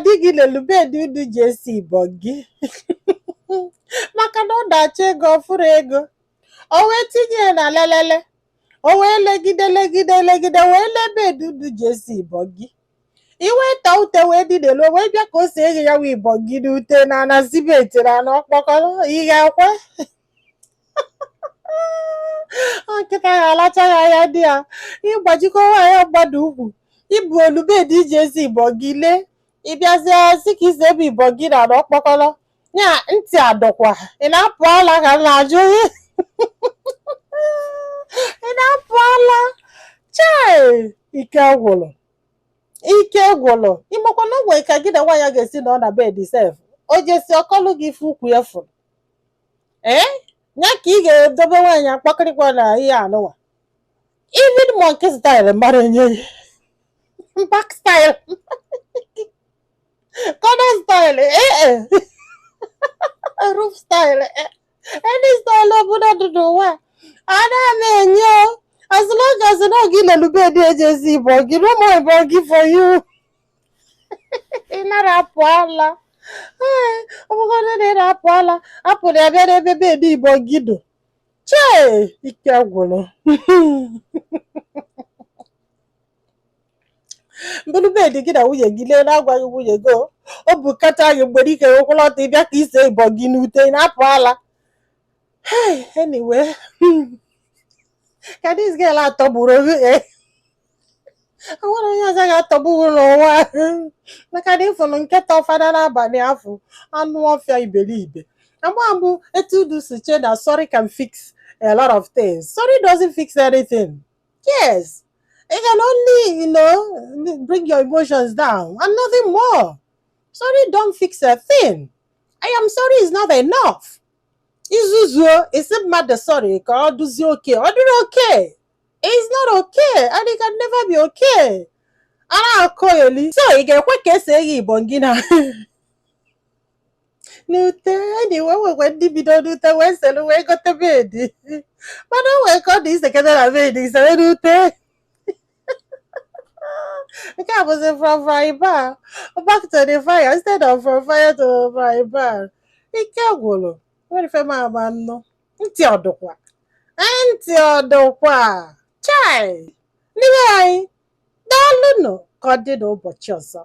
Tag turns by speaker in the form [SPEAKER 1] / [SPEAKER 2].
[SPEAKER 1] di gị lelu bed unu ji esi ibọngị, maka na ọ na-achọ ego, ọ fụrụ ego, o wee tinye ya na lelele, o wee legide, legide, legide, wee lee bed unu ji esi ibọngị. Iwe taa ute wee didelu, o wee bịa ka o si eghe ya wee ibọngị n'ute na ana simenti na ana ọkpọkọrọ. Ị ga-ekwe? Nkịta ga-alacha ya anya di ya. Ịgbajikọ nwaanyị mmadụ ukwu, ibu olu bed iji esi ibọngị lee, ị bịazie sị ka isi ebe ibọngị na ana ọkpọkọrọ ya. Ntị adọkwa, ị na-apụ ala ka m na-ajụ gị? Ị na-apụ ala? Chai, ike gwụrụ, ike gwụrụ. Ịmakwa na o nwere ka gị na nwaanyị ga-esi nọ na bed sef, o jesi ọkọlụ gị ife ukwu ya fụrụ. Ee, ya ka ị ga-edobe nwaanyị akpọkịrịkwa na ihe anụwa. Even monkey style mara enye gị, back style, corner style, ee, roof style, any style ọbụla dị n'ụwa ana m enye o, as long as na gị lelu bed eji esi ibọngị. No more ibọngị for you. Ị nara apụ ala. Ee, ọ bụgodị na ị na-apụ ala, apụrụ ya bịa n'ebe bed ibọngị dụ. Chee, ike gwụrụ. Bụrụ bed gị na nwunye gị lee na-agwaghị nwunye gị, o bụ kacha gị mgbe ike kwụrụ ọtọ, ịbịa ka ise ibọngị n'ute, ị na-apụ ala. Hey, anyway, ka this girl atọgburu gị, eh, o nwere onye ọzọ ga-atọgbu gị n'ụwa, maka na ịfụrụ nkịta ọfada n'abalị afọ anụ ọfịa iberibe. Agba mbụ etu unu si che na sorry can fix a lot of things. Sorry doesn't fix anything. Yes, it can only bring your emotions down and nothing more. Sorry don't fix a thing. "I am sorry" is not enough. Izuzuo isi mmadụ sorry ka ọ duzie okay, ọ dịrị okay. It's not okay and it can never be okay. A na-akọ eli, so ị ga-ekwe ka esi eghe ibọngị na n'ute? Anyway, nwekwe ndị bido n'ute wee selu wee gote bed, mana o nwere ka ọ dị isekete na bed sere n'ute. Nke a bụzi from frying pan back to the fire instead of from fire to frying pan. Ike gwụrụ. Nwere ife m ama nnụ. Ntị ọdụkwa, ntị ọdụkwa. Chai, ndị be anyị, daalụnụ. Ka ọ dị n'ụbọchị ọzọ.